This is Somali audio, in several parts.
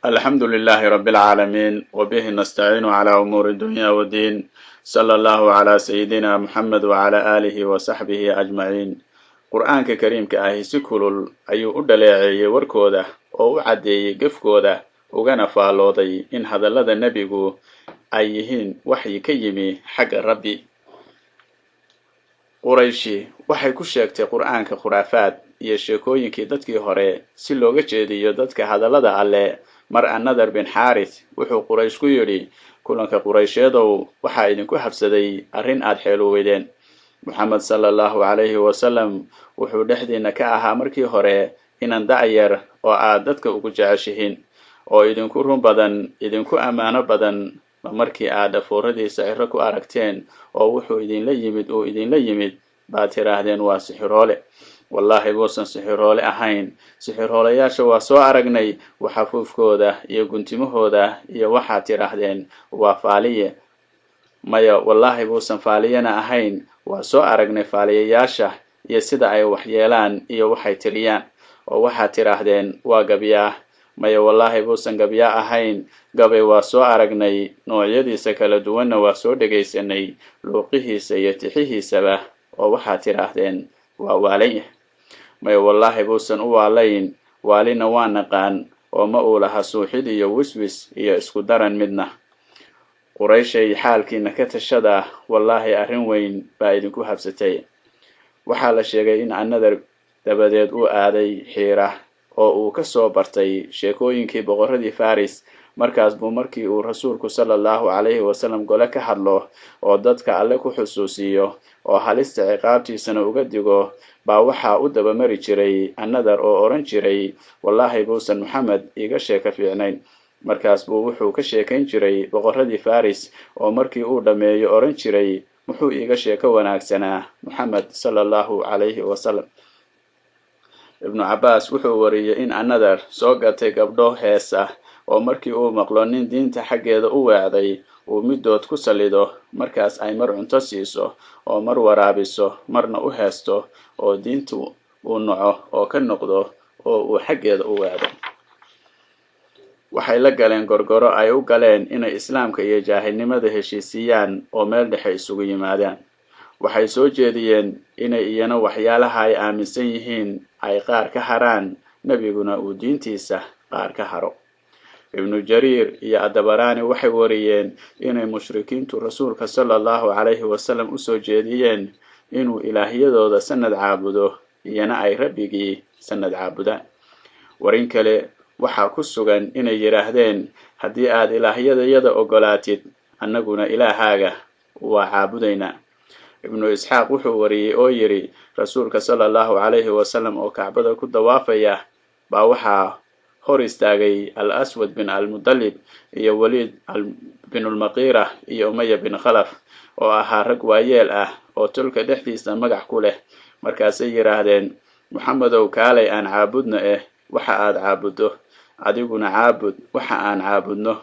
Alxamdu للh رb العاalمين وbه نstacين عlى أmuur الdunya wالdin، slى اllah عlى سyidina mxamed وعlى آlih وصaxbih أجmaعin. Qur'aanka kariimka ahi si kulul ayuu u dhaleeceeyey warkooda oo u caddeeyey gefkooda, ugana faallooday in hadallada nebigu ay yihiin waxyi ka yimi xagga Rabbi. Qurayshi waxay ku sheegtay Qur'aanka khuraafaad iyo sheekooyinkii dadkii hore, si looga jeediyo dadka hadallada Alle. Mar Annadar bin Xaaris wuxuu Quraysh ku yidhi: "Kulanka Quraysheedow, waxaa idinku habsaday arrin aad xeeluweydeen. Moxamed sala Allahu calayhi wasalam wuxuu dhexdiina ka ahaa markii hore inan da'yar oo aad dadka ugu jeceshihiin, oo idinku run badan, idinku ammaano badan. Ma markii aad dhafooradiisa ciro ku aragteen oo wuxuu idinla yimid uu idinla yimid baad tidhaahdeen waa sixiroole? Wallaahi buusan sixiroole ahayn. Sixiroolayaasha waa soo aragnay, waxafuufkooda iyo guntimahooda, iyo waxaad tidhaahdeen waa faaliye. Maya, wallaahi buusan faaliyena ahayn. Waa soo aragnay faaliyayaasha iyo sida ay waxyeelaan iyo waxay tiriyaan, oo waxaad tidhaahdeen waa gabyaa. Maya, wallaahi buusan gabyaa ahayn. Gabay waa soo aragnay, noocyadiisa kala duwanna waa soo dhegaysanay, luuqihiisa iyo tixihiisaba, oo waxaad tidhaahdeen waa waalan yahay. Maya, wallaahi buusan u waalayn. Waalina waa naqaan, oo ma uu laha suuxid iyo wiswis iyo isku daran midna. Qurayshay, xaalkiina ka tashada. Wallaahi arrin weyn baa idinku habsatay." Waxaa la sheegay in Annadar dabadeed uu aaday Xiira oo uu ka soo bartay sheekooyinkii boqorradii Faris. Markaas buu markii uu rasuulku sala Allahu calayhi wasalam gole ka hadlo oo dadka Alle ku xusuusiyo oo halista ciqaabtiisana uga digo, baa waxaa u dabamari jiray Annadar oo odhan jiray: "Wallaahi buusan Maxamed iiga sheeko fiicnayn." Markaas buu wuxuu ka sheekayn jiray boqorradii Faris, oo markii uu dhammeeyo odhan jiray: "Muxuu iiga sheeko wanaagsanaa Moxamed sala Allahu calayhi wasalam?" Ibnu Cabbaas wuxuu wariyey in Annadar soo gatay gabdho heesa, oo markii uu maqlo nin diinta xaggeeda u weecday uu middood ku sallido. Markaas ay mar cunto siiso oo mar waraabiso, marna u heesto, oo diintu uu naco oo ka noqdo oo uu xaggeeda u weecdo. Waxay la galeen gorgoro ay u galeen inay islaamka iyo jaahilnimada heshiisiiyaan oo meel dhexe isugu yimaadaan. Waxay soo jeediyeen inay iyana waxyaalaha ay aaminsan yihiin ay qaar ka haraan, nebiguna uu diintiisa qaar ka haro. Ibnu Jariir iyo Adabaraani waxay wariyeen inay mushrikiintu rasuulka sala Allahu calayhi wasalam usoo jeediyeen inuu ilaahyadooda sanad caabudo, iyana ay Rabbigii sanad caabudaan. Warin kale waxaa ku sugan inay yidhaahdeen: "Haddii aad ilaahyadayada ogolaatid, annaguna ilaahaaga waa caabudaynaa." Ibnu Isxaaq wuxuu wariyey oo yidhi: Rasuulka sala Allahu calayhi wasalam oo Kacbada ku dawaafaya baa waxaa hor istaagay Al Aswad bin Almudalib iyo Waliid binulmaqiira iyo Umaya bin Khalaf, oo ahaa rag waayeel ah oo tolka dhexdiisa magac ku leh. Markaasay yidhaahdeen: "Moxamedow, kaalay aan caabudno eh waxa aad caabuddo, adiguna caabud waxa aan caabudno.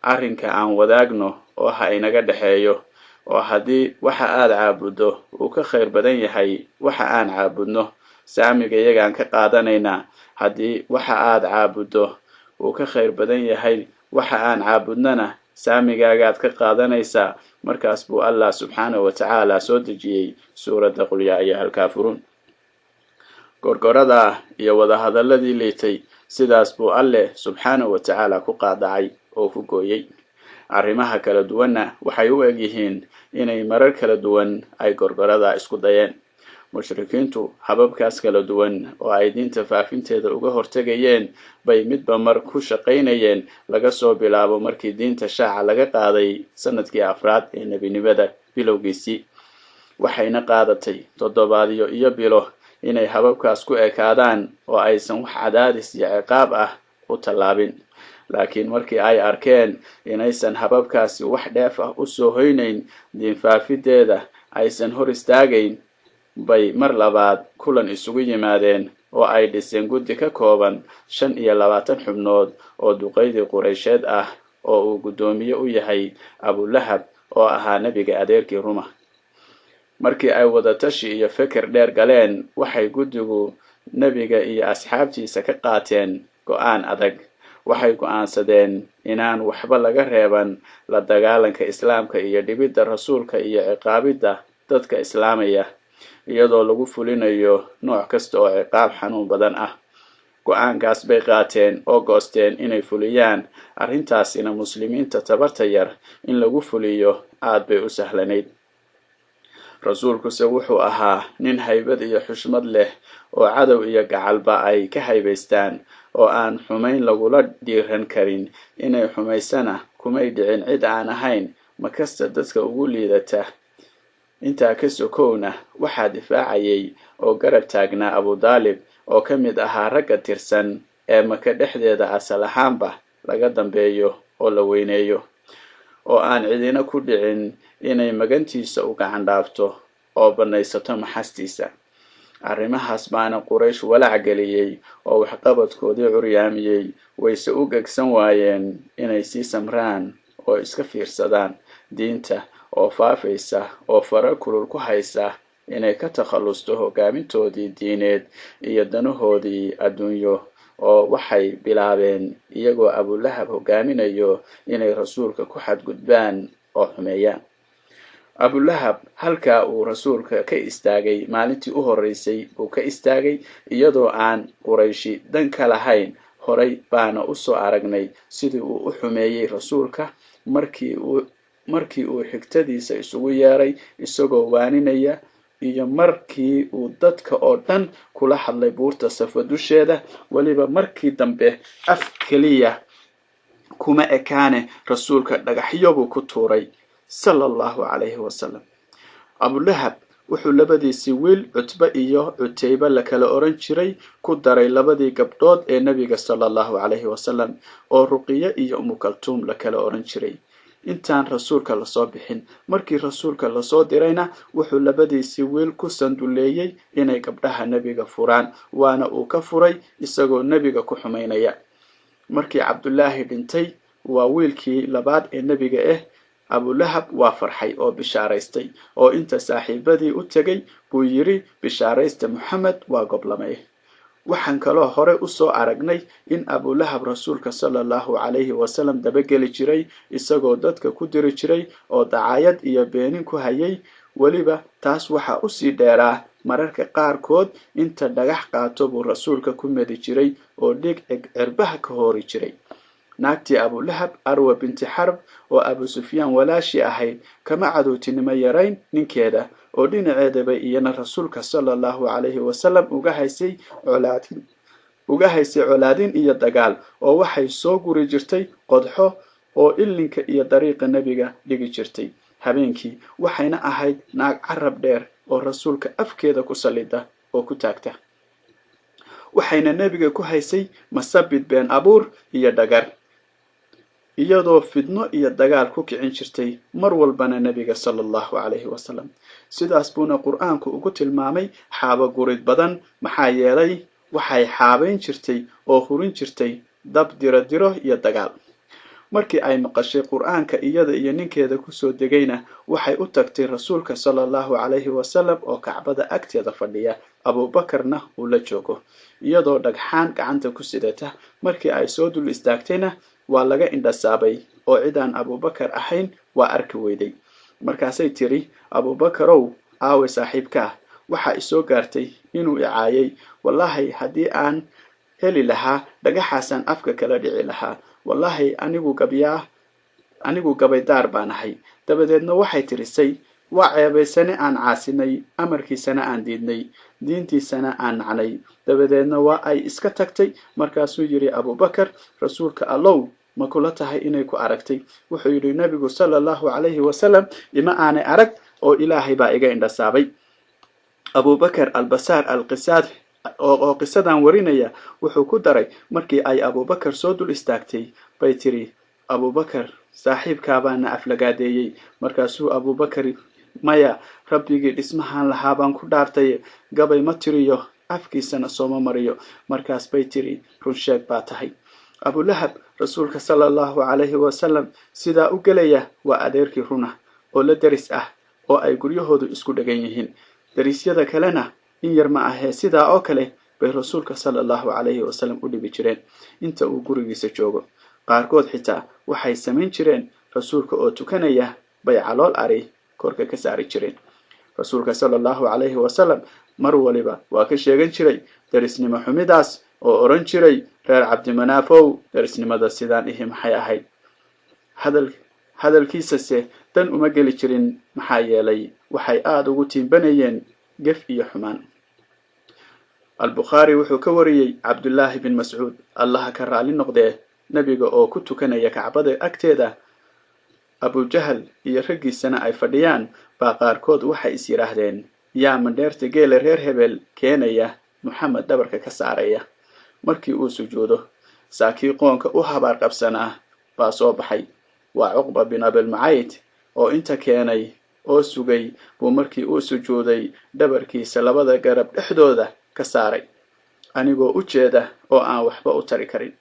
Arrinka aan wadaagno oo ha inaga dhexeeyo, oo haddii waxa aad caabuddo uu ka khayr badan yahay waxa aan caabudno, saamiga iyagaan ka qaadanaynaa. Haddii waxa aad caabuddo uu ka khayr badan yahay waxa aan caabudnona, saamigaagaad ka qaadanaysaa." Markaas buu Allah subxaanahu wa tacaala soo dejiyey suuradda "Qul yaa ayuha alkaafiruun". Gorgorada iyo wadahadalladii liitay sidaas buu Alleh subxaanahu wa tacaala ku qaadacay oo ku gooyey. Arrimaha kala duwanna waxay u eg yihiin inay marar kala duwan ay gorgorada isku dayeen mushrikiintu. Hababkaas kala duwan oo ay diinta faafinteeda uga hortegayeen bay midba mar ku shaqaynayeen, laga soo bilaabo markii diinta shaaca laga qaaday sanadkii afraad ee nebinimada bilowgiisii. Waxayna qaadatay toddobaadyo iyo bilo inay hababkaas ku ekaadaan oo aysan wax cadaadis iyo ciqaab ah u tallaabin. Laakiin markii ay arkeen inaysan hababkaasi wax dheef ah u soo hoynayn, diin faafideeda aysan hor istaagayn, bay mar labaad kulan isugu yimaadeen oo ay dhiseen guddi ka kooban 25 xubnood oo duqaydii Qureysheed ah, oo uu guddoomiye u yahay Abulahab oo ahaa nebiga adeerkii ruma. Markii ay wadatashi iyo feker dheer galeen, waxay guddigu nebiga iyo asxaabtiisa ka qaateen go'aan adag. Waxay go'aansadeen inaan waxba laga reeban la dagaalanka islaamka iyo dhibidda rasuulka iyo ciqaabidda dadka islaamaya, iyadoo lagu fulinayo nooc kasta oo ciqaab xanuun badan ah. Go'aankaas bay qaateen oo goosteen inay fuliyaan. Arrintaasina muslimiinta tabarta yar in lagu fuliyo aad bay u sahlanayd. Rasuulkuse wuxuu ahaa nin haybad iyo xushmad leh oo cadow iyo gacalba ay ka haybaystaan, oo aan xumayn lagula dhiiran karin. Inay xumaysana kumay dhicin cid aan ahayn makasta dadka ugu liidata. Intaa ka sokowna waxaa difaacayay oo garab taagnaa Abudaalib oo ka mid ahaa ragga tirsan ee Maka dhexdeeda asal ahaanba laga dambeeyo oo la weyneeyo, oo aan cidina ku dhicin inay magantiisa u gacan dhaafto oo bannaysato maxastiisa. Arrimahaas baana Quraysh walaac geliyey oo waxqabadkoodii curyaamiyey. Wayse u gegsan waayeen inay sii samraan oo iska fiirsadaan diinta oo faafaysa oo fara kulul ku haysa inay ka takhallusto hoggaamintoodii diineed iyo danahoodii adduunyo, oo waxay bilaabeen iyagoo Abulahab hoggaaminayo inay rasuulka ku xadgudbaan oo xumeeyaan. Abulahab halkaa uu rasuulka ka istaagay maalintii u horreysay buu ka istaagay, iyadoo aan Qurayshi dan ka lahayn. Horay baana u soo aragnay sidii uu u xumeeyey rasuulka markii uu xigtadiisa isugu yeeray isagoo waaninaya, iyo markii uu dadka oo dhan kula hadlay buurta Safa dusheeda. Weliba markii dambe af keliya kuma ekaane, rasuulka dhagaxyo buu ku tuuray sala allahu calayhi wasalam. Abulahab wuxuu labadiisii wiil Cutbe iyo Cutayba la kala oran jiray ku daray labadii gabdhood ee nebiga sala allahu calayhi wasalam, oo Ruqiye iyo Umukaltuum la kala oran jiray, intaan rasuulka lasoo bixin. Markii rasuulka lasoo dirayna wuxuu labadiisii wiil ku sanduleeyey inay gabdhaha nebiga furaan, waana uu ka furay isagoo nebiga ku xumaynaya. Markii Cabdulaahi dhintay, waa wiilkii labaad ee nebiga ah, Abulahab waa farxay oo bishaaraystay, oo inta saaxiibadii u tegay buu yidhi, bishaaraysta, Moxamed waa goblamay. Waxaan kaloo hore u soo aragnay in Abulahab rasuulka sala allahu calayhi wasalam dabageli jiray, isagoo dadka ku diri jiray oo dacaayad iyo beenin ku hayay. Weliba taas waxaa usii dheeraa, mararka qaarkood inta dhagax qaato buu rasuulka ku medi jiray oo dhiig cirbaha ka hoori jiray. Naagtii Abulahab, Arwa binti Xarb, oo Abu Sufyaan walaashii ahayd, kama cadowtinimo yarayn ninkeeda, oo dhinaceedaba iyana rasuulka sala allahu calayhi wasalam uga haysay colaadin iyo dagaal, oo waxay soo guri jirtay qodxo oo ilinka iyo dariiqa nebiga dhigi jirtay habeenkii. Waxayna ahayd naag carab dheer oo rasuulka afkeeda ku sallida oo ku taagta, waxayna nebiga ku haysay masabid, been abuur iyo dhagar, iyadoo fidno iyo dagaal ku kicin jirtay mar walbana nebiga sala allahu calayhi wasalam. Sidaas buuna Qur-aanku ugu tilmaamay xaabo gurid badan, maxaa yeelay waxay xaabayn jirtay oo hurin jirtay dab diro diro iyo dagaal. Markii ay maqashay Qur-aanka iyada iyo ninkeeda kusoo degayna, waxay u tagtay rasuulka sala allahu calayhi wasalam oo Kacbada agteeda fadhiya, Abuubakarna uu la joogo, iyadoo dhagxaan gacanta ku sidata. Markii ay soo dul istaagtayna waa laga indhasaabay, oo cidaan Abuubakar ahayn waa arki weyday. Markaasay tiri, Abuubakarow, aawe saaxiibkaa? Waxaa isoo gaartay inuu icaayay. Wallaahi, haddii aan heli lahaa dhagaxaasaan afka kala dhici lahaa. Wallaahi, anigu gabyaa, anigu gabaydaar baan ahay. Dabadeedna waxay tirisay, waa ceebaysane aan caasinay, amarkiisana aan diidnay, diintiisana aan nacnay. Dabadeedna waa ay iska tagtay. Markaasuu yidhi Abubakar, rasuulka Allow, ma kula tahay inay ku aragtay? Wuxuu yidhi nebigu sala allahu calayhi wasalam, ima aanay arag oo Ilaahay baa iga indhasaabay. Abubakar Albasaar Alqisaad oo qisadan warinaya wuxuu ku daray, markii ay Abubakar soo dul istaagtay bay tiri, Abubakar, saaxiibkaabaana aflagaadeeyey. Markaasuu Abubakar, maya, Rabbigii dhismahaan lahaa baan ku dhaartay, gabay ma tiriyo, afkiisana sooma mariyo. Markaas bay tiri, run sheeg baa tahay. Abulahab rasuulka sala allahu calayhi wasalam sidaa u gelaya waa adeerkii runa oo la deris ah oo ay guryahoodu isku dhegan yihiin. Derisyada kalena in yar ma ahee, sidaa oo kale bay Rasuulka sala Allahu calayhi wasalam u dhibi jireen inta uu gurigiisa joogo. Qaarkood xitaa waxay samayn jireen, Rasuulka oo tukanaya bay calool ari korka ka saari jireen. Rasuulka sala Allahu calayhi wasalam mar waliba waa ka sheegan jiray darisnimo xumidaas oo odhan jiray, "Reer Cabdimanaafow, darisnimada sidaan ihi maxay ahayd?" Hadal hadalkiisase dan uma geli jirin, maxaa yeelay waxay aada ugu tiimbanayeen gef iyo xumaan. Albukhaari wuxuu ka wariyey Cabdullaahi bin Mascuud, Allaha ka raali noqdee, Nebiga oo ku tukanaya Kacbada agteeda, Abujahal iyo raggiisana ay fadhiyaan, baa qaarkood waxay is yidhaahdeen, "Yaa mandheerta geela reer hebel keenaya, Moxamed dhabarka ka saaraya markii uu sujuudo?" Saakii qoonka u habaar qabsanaa baa soo baxay, waa Cuqba bin Abilmucayd, oo inta keenay oo sugay buu markii uu sujuuday dhabarkiisa labada garab dhexdooda ka saaray, anigoo u jeeda oo aan waxba u tari karin.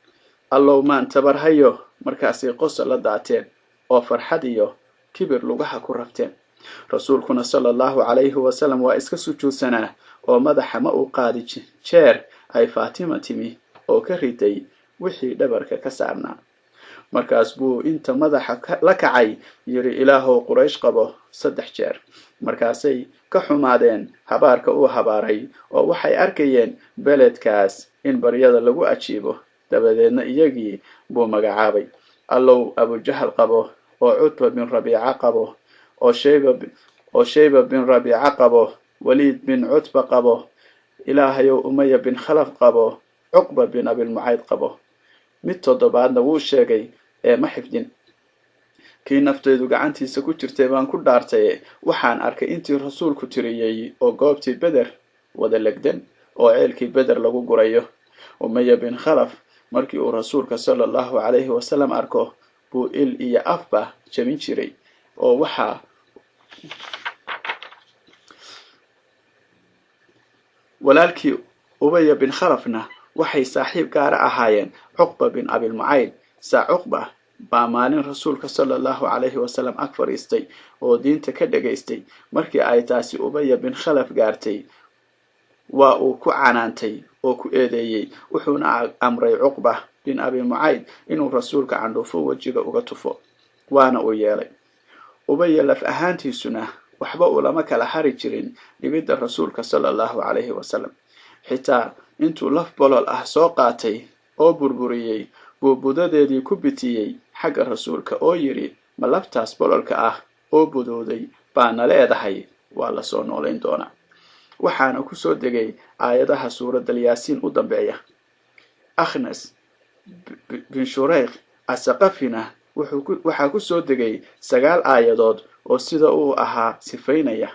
Allow maan tabarhayo! Markaasay qosol la daateen oo farxad iyo kibir lugaha ku rabteen. Rasuulkuna sala Allahu calayhi wasalam waa iska sujuudsanaa oo madaxa ma uu qaadi jeer ay Faatima timi oo ka riday wixii dhabarka ka saarnaa. Markaas buu inta madaxa la kacay yidhi, "Ilaahow, Quraysh qabo," saddex jeer. Markaasay ka xumaadeen habaarka uu habaaray, oo waxay arkayeen beledkaas in baryada lagu ajiibo. Dabadeedna iyagii buu magacaabay: "Allow, Abujahal qabo, oo Cutba bin Rabiica qabo, oo Shayba bin Rabiica qabo, Waliid bin Cutba qabo, Ilaahayow, Umaya bin Khalaf qabo, Cuqba bin Abilmucayd qabo." Mid toddobaadna wuu sheegay ee ma xifdin. Kii naftaydu gacantiisa ku jirtay baan ku dhaartaye, waxaan arkay intii Rasuulku tiriyey oo goobtii Beder wada legdan oo ceelkii Beder lagu gurayo. Umaya bin Khalaf markii uu Rasuulka sala Allahu calayhi wasalam arko buu il iyo afba jebin jiray, oo waxaa walaalkii Ubaya bin Khalafna waxay saaxiib gaara ahaayeen Cuqba bin Abilmucayd. Saa Cuqba baa maalin Rasuulka sala Allahu calayhi wasalam ag fadhiistay oo diinta ka dhagaystay. Markii ay taasi Ubaya bin Khalaf gaartay, waa uu ku canaantay oo ku eedeeyey, wuxuuna amray Cuqba bin Abi Mucayd inuu Rasuulka candhuufo wejiga uga tufo, waana uu yeelay. Ubaya laf ahaantiisuna waxba ulama kala hari jirin dhibidda Rasuulka sala Allahu calayhi wasalam. Xitaa intuu laf bolol ah soo qaatay oo burburiyey buu budadeedii ku bitiyey xagga Rasuulka oo yidhi, "Ma laftaas bololka ah oo budooday baana leedahay waa lasoo noolayn doonaa?" Waxaana ku soo degay aayadaha suuradal Yaasiin u dambeeya. Akhnas bin Shureyk Asaqafina waxaa ku soo degay 9 aayadood oo sida uu ahaa sifaynaya.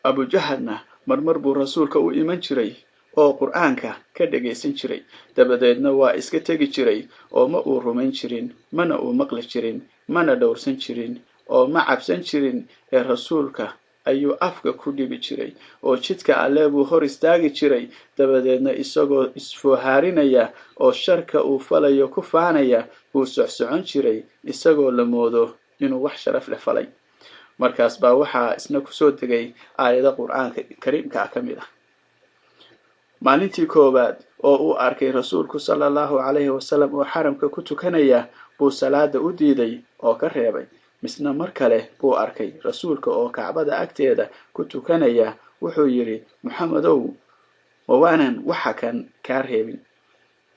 Abujahadna marmar buu Rasuulka u iman jiray oo Qur-aanka ka dhagaysan jiray, dabadeedna waa iska tegi jiray, oo ma uu rumayn jirin, mana uu maqli jirin, mana dhowrsan jirin, oo ma cabsan jirin, ee Rasuulka ayuu afka ku dhibi jiray oo jidka Alle buu hor istaagi jiray. Dabadeedna isagoo isfoohaarinaya oo sharka uu falayo ku faanaya buu socsocon jiray, isagoo la moodo inuu wax sharaf leh falay. Markaas baa waxaa isna kusoo degay aayado Qur-aanka kariimka ah ka mid ah. Maalintii koowaad oo uu arkay Rasuulku sala Allahu calayhi wasalam oo xaramka ku tukanaya buu salaada u diiday oo ka reebay. Misna mar kale buu arkay Rasuulka oo Kacbada agteeda ku tukanaya. Wuxuu yidhi, "Moxamedow, ma waanan waxa kan kaa reebin?"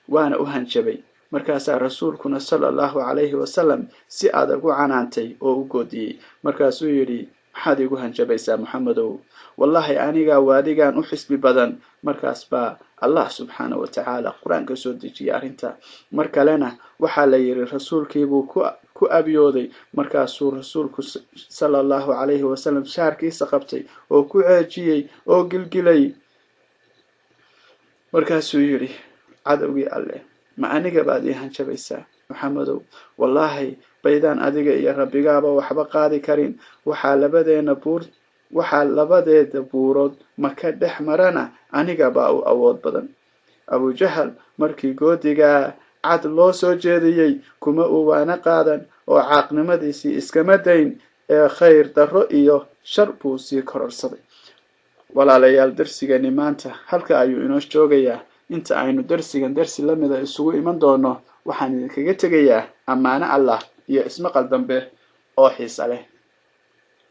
Waana u hanjabay. Markaasaa Rasuulkuna sala Allahu calayhi wasalam si adag u canaantay oo u goodiyey. Markaasuu yidhi, "Maxaad iigu hanjabaysaa, Moxamedow? Wallahi, anigaa waadigan u xisbi badan." Markaas baa Allah subxaana wa tacaala Qur-aanka soo dejiyay arrinta. Mar kalena waxaa la yidhi Rasuulkiibuu ku abiyooday. Markaasuu Rasuulku sala Allahu calayhi wasalam shaarkiisa qabtay oo ku ceejiyey oo gilgilay. Markaasuu yidhi, "Cadowgii Alleh, ma aniga baad ii hanjabaysaa, Maxamedow? Wallaahi baydaan adiga iyo Rabbigaaba waxba qaadi karin. Waxaa labadeena buur, waxaa labadeeda buurood Maka dhex marana aniga baa u awood badan." Abujahal markii goodigaa cad loo soo jeediyey kuma uu waana qaadan oo caaqnimadiisii iskama dayn, ee khayr darro iyo shar buu sii kororsaday. Walaalayaal, darsigani maanta halka ayuu inoo joogayaa. Inta aynu darsigan darsi lamida isugu iman doono, waxaan idinkaga tegayaa ammaano Allah iyo ismaqal dambe oo xiisa leh.